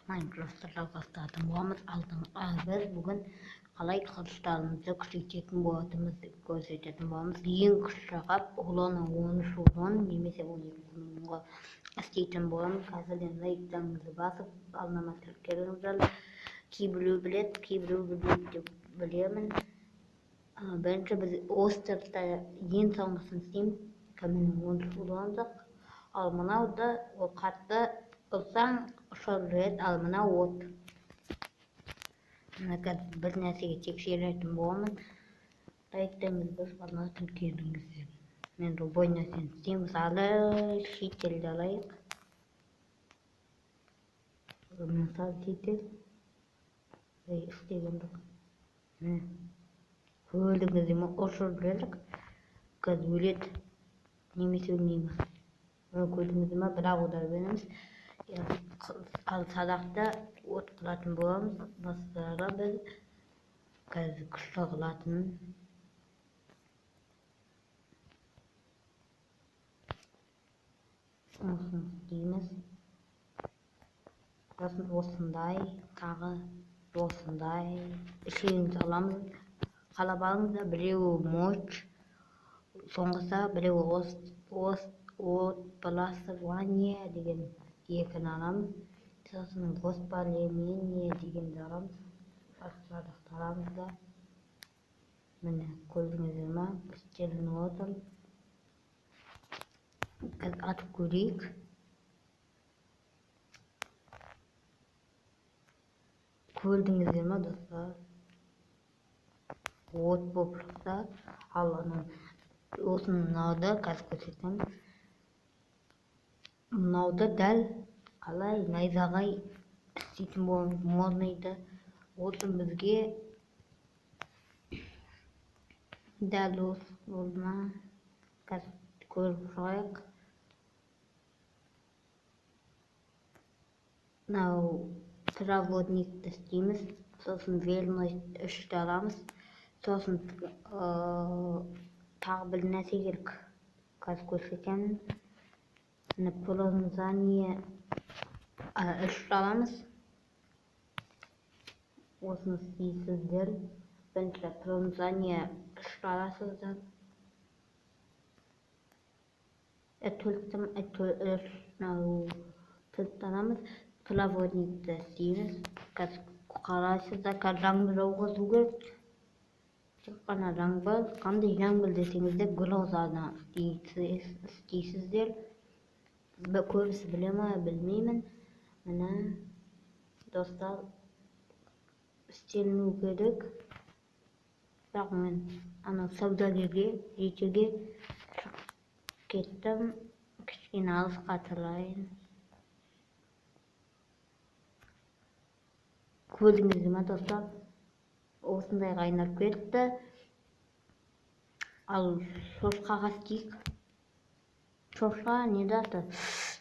Майнкрафтта жалғастыратын боламыз. Біз бүгін қалай қылыштарымызды күшейтетін болатынымызды көрсететін боламыз. Ең күшті қап урона 13 урон немесе 12 уронға істейтін боламыз. Қазірден лайктарыңызды басып, арнама тіркеліңіздер. Кейбіреу біледі, кейбіреу білмейді деп білемін. Бірінші біз островта ең соңғысын істейміз. Каменің 13 урондық. Ал мынауды ол қатты ұрсаң ұшып жүреді, ал мынау от. Мына қазір бір нәрсеге тексеретін боламын. Лайктарыңызды басып, арнама тіркеліңіздер. Мен любой нәрсені істеймін. Мысалы, шетелді алайық. Мысалы, шетел. Істеген жоқ. Міне. Көрдіңіздер ме? Ұшып жүреді. Қазір өледі. Немесе өлмей ме? Көрдіңіздер ме? Бірақ удар береміз. Ал садақты от қылатын боламыз. Мысалы, біз қазір күшті қылатын. Осыны істейміз. Сосын осындай, тағы осындай үшеуін аламыз. Қалап алыңыздар, біреуі мощь, соңғысы біреуі отбрасывание деген екіні аламыз. Сосын воспаление дегенді аламыз. Садақты аламыз да. Міне, көрдіңіздер ме? Істелініп отыр. Қазір атып көрейік. Көрдіңіздер ме, достар? От болып шықты. Ал осыны мынауды қазір көрсетемін. Мынауды дәл қалай найзағай істейтін боламыз, модныйды. Осы бізге дәл осы болды ма? Қазір көріп шығайық. Мынау проводникті істейміз. Сосын верность 3-ті аламыз. Сосын тағы бір нәрсе керек. Қазір көрсетемін. Міне, пронзание 3-ті аламыз. Осыны істейсіздер. Бірінші пронзание 3-ті аласыздар. Төртті аламыз. Проводникті істейміз. Қазір қарайсыздар, қазір жаңбыр жауғызу керек. Тек қана жаңбыр. Қандай жаңбыр десеңіздер, грозаны істейсіздер. Көбісі біле ме, білмеймін. Міне, достар, істеліну керек. Бірақ мен анау саудагерге жетуге шығып кеттім. Кішкене алысқа тұрайын. Көрдіңіздер ме, достар? Осындайға айналып кетті. Ал шошқаға істейік. Шошқа не даты?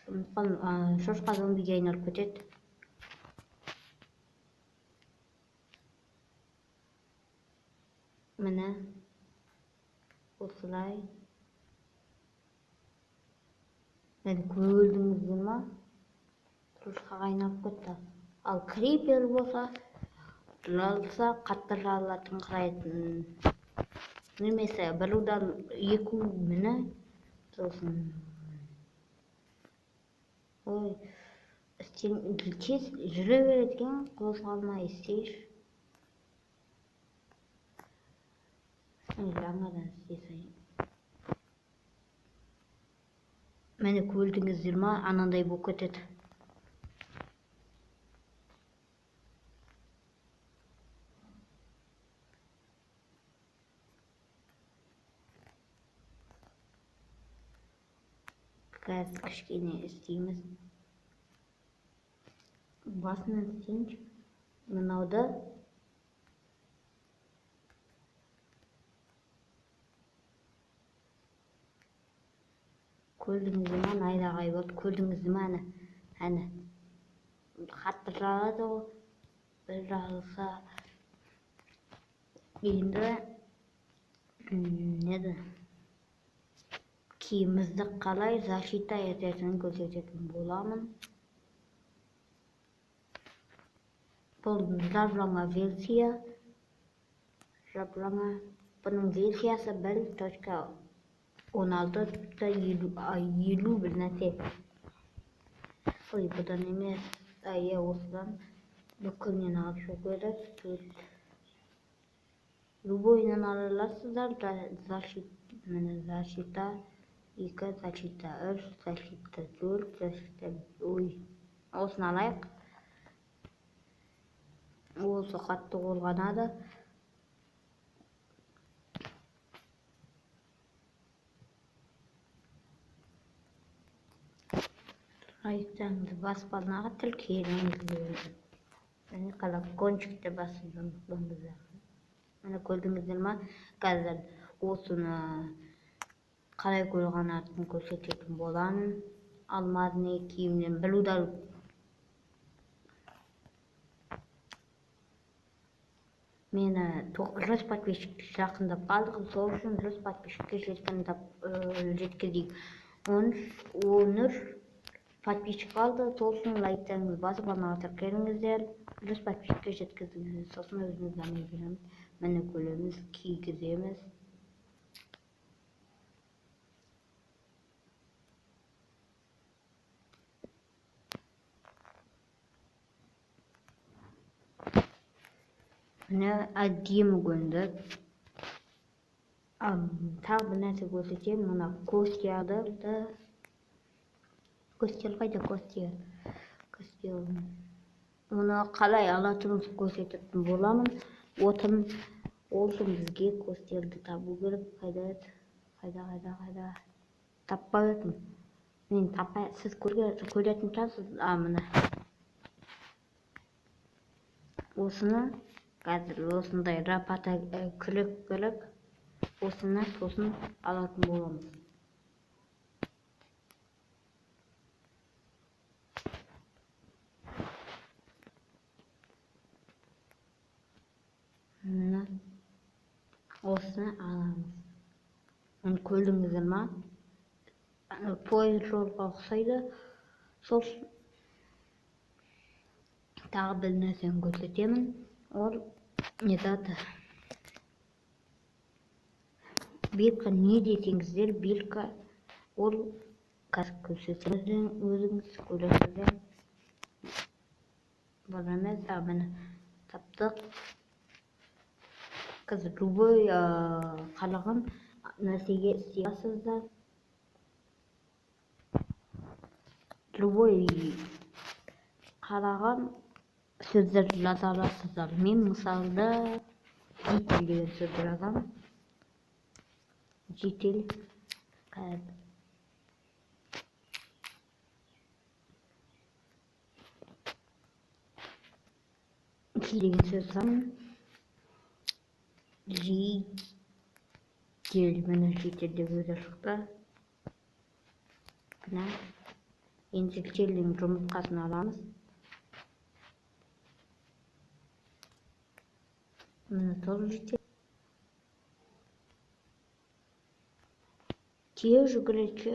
Ұмытқаным. Шошқа зомбиге айналып кетеді. Міне, осылай. Міне, көрдіңіздер ме? Шошқаға айналып кетті. Ал крипер болса, жарылса, қатты жарылатын қарайтын. Немесе бір удар, екі, міне. Сосын ой, тез жүре береді екен, қозғалмай істейші. Жаңадан істей салайын. Міне, көрдіңіздер ме, анандай болып кетеді. Қазір кішкене істейміз. Басынан істейінші. Мынауды көрдіңіздер ме, найзағай болды. Көрдіңіздер ме, әні, әні. Қатты жарылады ғой. Бір жарылса енді неді? Киімімізді қалай защита ететінін көрсететін боламын. Бұл жап-жаңа версия. Жап-жаңа. Бұның версиясы 1.16.50 бір нәрсе. Ой, бұдан емес. Иә, осыдан бүкілінен алып шығу керек. Төрт. Любойынан ала аласыздар. Міне, защита 2, защита 3, защита 4, защита, ой, осыны алайық. Осы қатты қорғанады. Лайктарыңызды басып, арнаға тіркеліңіздер. Және колокольчикті басуды ұмытпаңыздар. Міне, көрдіңіздер ма? Қазір осыны қалай қорғанатынын көрсететін боламын. Алмазный киімнен бір удар мені 100 подписчик жақындап қалдық, сол үшін 100 подписчикке жеткізейік. 13 подписчик қалды, сол үшін лайктарыңызды басып, арнаға тіркеліңіздер. 100 подписчикке жеткізіңіздер, сосын өзіміз дами береміз. Міне, көреміз, кигіземіз. Міне, әдемі көрінді. Тағы бір нәрсе көрсетемін. Мына костяды. Костер қайда? Костер. Костер. Оны қалай алатынымызды көрсететін боламын. Отын, ол үшін бізге костерді табу керек. Қайда еді? Қайда, қайда, қайда? Таппай отырмын. Мен таппай, сіз көретін шығарсыз. Міне. Осыны қазір осындай рапата, күрек керек. Осыны сосын алатын боламыз. Міне, осыны аламыз. Оны көрдіңіздер ма? Пойыз жолға ұқсайды. Сол тағы бір нәрсені көрсетемін. Ол не заты? Бирка не десеңіздер, бирка ол қазір көрсетемін, өзіңіз көресіздер. Бұл емес, міне таптық. Қазір любой, қалаған нәрсеге істей аласыздар. Любой қалаған сөздерді жаза аласыздар. Мен мысалда житель деген сөзді жазамын. Житель. Житель деген сөз жазамын. Житель, міне житель деп өзі шықты. Міне. Енді жительдің жұмыртқасын аламыз. Міне тоже житель. Тез жүгіреді.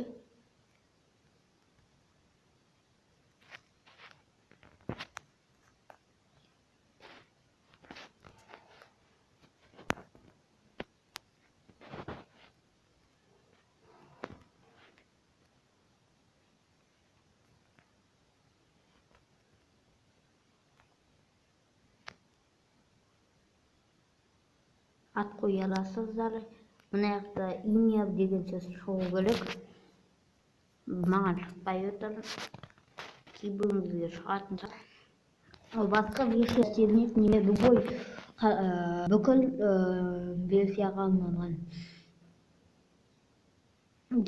Ат қоя аласыздар. Мына жақта имя деген сөз шығу керек. Маған шықпай отыр. Кейбіреуіңізге шығатын шығар. Ал басқа версия істелмейді, неме любой, бүкіл, версияға арналған.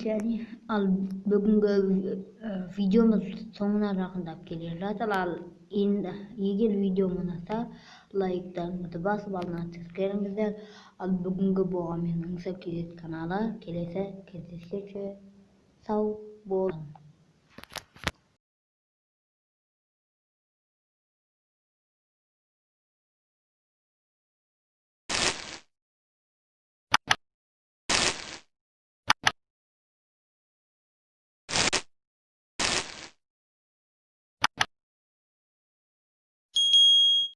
Және ал бүгінгі, видеомыз соңына жақындап келе жатыр. Ал енді егер видео ұнаса, лайктарыңызды басып, арнаға тіркеліңіздер. Ал бүгінгі болған менің Аңсап Kz каналы. Келесі кездескенше сау болыңыз.